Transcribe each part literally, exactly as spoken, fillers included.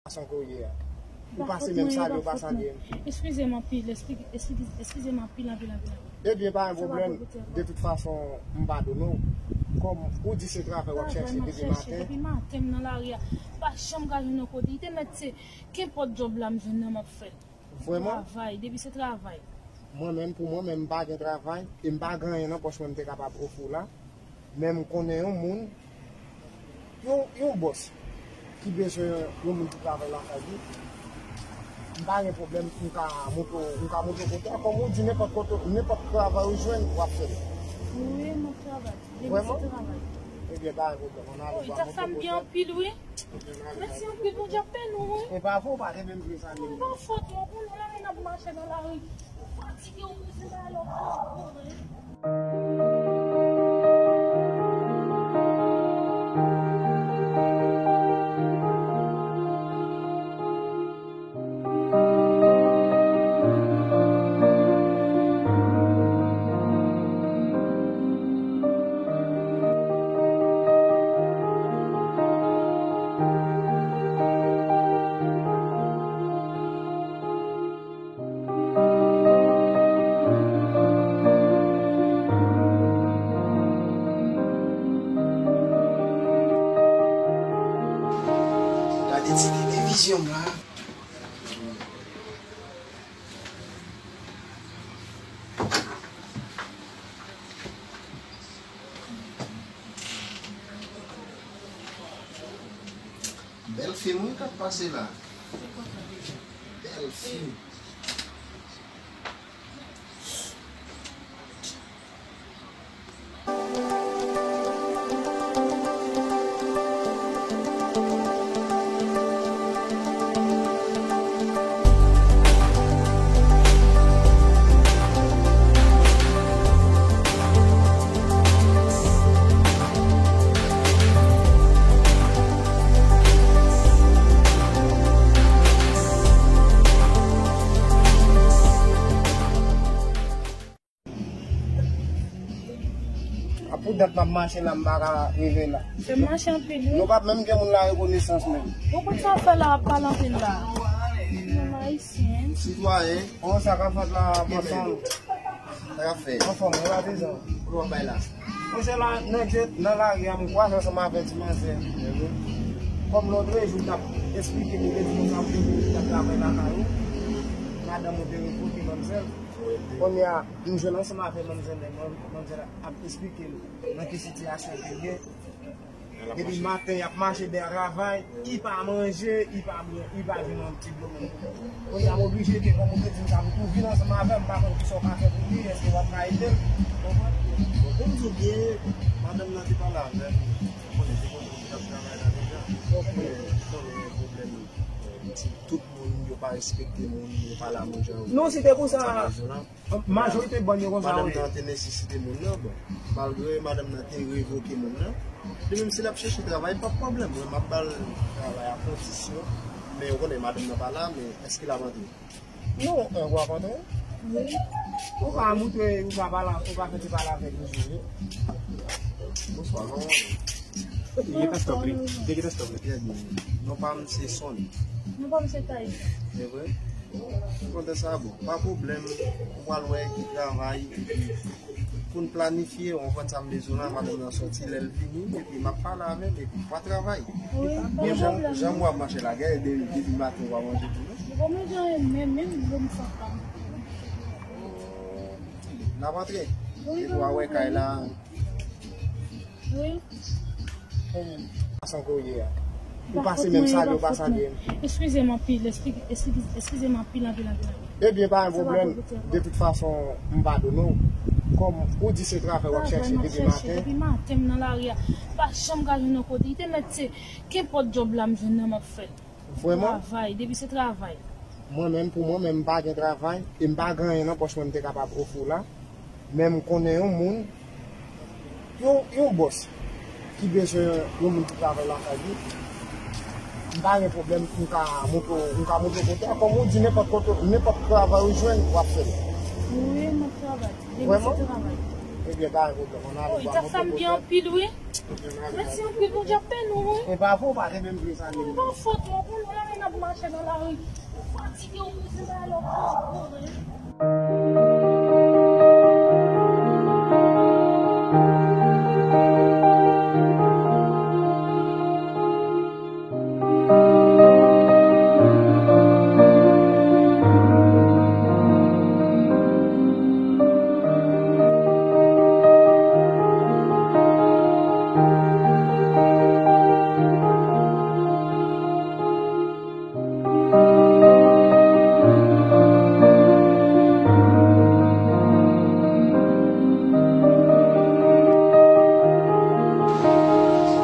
Fason ke w ye a. Ou pase menm salye, ou pa salye m. Eskize m anpil, eskize m anpil, anpil, anpil, anpil. Ebyen, pa gen pwoblèm. De tout fason, m padone w. Kòm ou di se travay w ap chèche depi maten. Depi maten, m nan lari a. M pa janm ka jwenn yon kote. Li te mèt se kenpòt djòb la m jwenn nan m ap fè l. Vrèman? Travay, depi se travay. Mwen menm, pou mwen menm, m pa gen travay, e m pa gen anyen nan pòch mwen m te kapab ofri w la. Men m konnen yon moun, yon, yon bòs ki bezwen yon moun pou travay lakay li. M pa gen pwoblèm, m ka montre w, m ka montre w kote a. Kòm ou di, nenpòt kote, nenpòt travay ou jwenn, w ap fè l. Wi, m ap travay. Depi se travay. Ebyen, pa gen pwoblèm. Ann ale, w ap montre w kote a. Mèsi anpil, wi. Mèsi anpil, Bondye ap beni w, wi. E pa fò, w pa te menm vle salye m. E pa fòt mwen, konnen lè moun ap mache nan lari, ou fatige, ou bezwen bay lòt moun. Gade ti televizyon m la. Bèl fim wi k ap pase la. Bèl fim. A pou dat m ap mache la, m pa ka rive la. Se mache anpil, wi. Nou p ap menm gen moun la rekonesans menm. Ou konn sa w fè la, w ap pale anpil la. Nonm ayisyen. Sitwayen. Bon, sa k ap fèt la, pòson. Sa k ap fèt? Anfòm, ou la deja. Ou w ap bay la. Monchè la, nèg yo nan lari a, m kwaze ansanm avèk ti manzè. Kòm lòt jou, l t ap esplike m, li te di konsa, pou li t ap travay lakay ou. Madanm ou te revoke manmzèl. Kounye a, m jwenn ansanm avè manmzèl, manm-, manmzèl ap esplike m nan ki sitiyasyon ke l ye. Depi maten, y ap mache dèyè travay, li pa manje, li pa bwè, li pa jwenn yon ti dlo menm. Kounye a, m oblije ke, kòm ou te di m sa, pou tou vin ansanm avè m, m pa konn kisa w ka fè pou li, èske w ap ka ede l? Konprann? Bon, pou m di w byen, madanm nan te pale avè m, ou konnen se kote m t ap travay la deja. Ou konnen, ou konnen pwoblèm, e, ti tout moun, yo pa respekte moun, yo pa la moun jan yo vle. Non, si te konsa, majorite bann yo konsa, wi. Madanm nan te nesesite moun nan, bon, malgre madanm nan te revoke moun nan, li menm si l ap chèche travay, pa pwoblèm, mwen m ap ba l travay a kondisyon, men ou konnen madanm nan pa la, men èske l ap antre? Non, e, w ap antre. Wi. Ou ka montre, ou ka pale, ou ka fè ti pale avèk misye. Bonswa, kòman w ye? Byen, pastè, byen, byen. Trè byen. Non pa m se Son. Non pa m se Taï. Se vre? M kontan sa, bon. Pa pwoblèm, ou pral wè ki travay, epi pou n planifye, w konprann sa m bezwen la, madanm nan sòti, lè l vini, epi m ap pale avè l, epi w a travay. Wi, pa pwoblèm. Bon, jan, jan mwa ap mache la, gade, depi, depi maten w pa manje tou, non? Bon, men jan, men, men, bon, m sa pa. N ap antre. Wi, epi w a wè kay la. Wi. Fason ke w ye a. Ou pase menm salye, ou pa salye m. Eskize m anpil, eskize, eskize m anpil, anpil, anpil, anpil. Ebyen, pa gen pwoblèm. De tout fason, m padone w. Kòm ou di se travay w ap chèche depi maten. Travay m ap chèche depi maten, m nan lari a. M pa janm ka jwenn yon kote. Li te mèt se kenpòt djòb la m jwenn nan m ap fè l. Vrèman? Travay, depi se travay. Mwen menm, pou mwen menm, m pa gen travay, e m pa gen anyen nan pòch mwen m te kapab ofri w la. Men m konnen yon moun, yon, yon bòs ki bezwen yon moun pou travay lakay li. M pa gen pwoblèm, m ka montre w, m ka montre w kote a. Kòm ou di, nenpòt kote, nenpòt travay ou jwenn, w ap fè l. Wi, m ap travay. Depi se travay. Ebyen, pa gen pwoblèm. Ann ale, w ap montre w kote a. Mèsi anpil, Bondye ap beni w, wi. E pa fò, w pa te menm vle salye m. E pa fòt mwen, konnen lè moun ap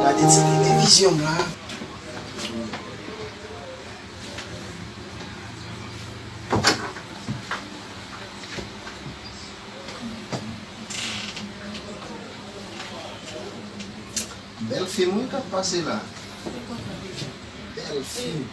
Gade ti televizyon m la. Bèl fim wi k ap pase la. Bèl fim.